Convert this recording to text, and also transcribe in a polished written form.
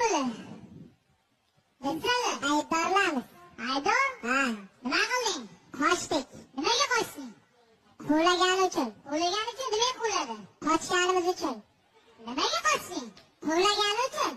Bular? Bilsanlar. Aybdorlarmiz. Aybdor? Ha. Nima qilding? Qochdik. Nimaga qochding? Quvlagani uchun. Quvlagani uchun nimaga quvladi? Qochganimiz uchun. Nimaga qochding? Quvlagani uchun.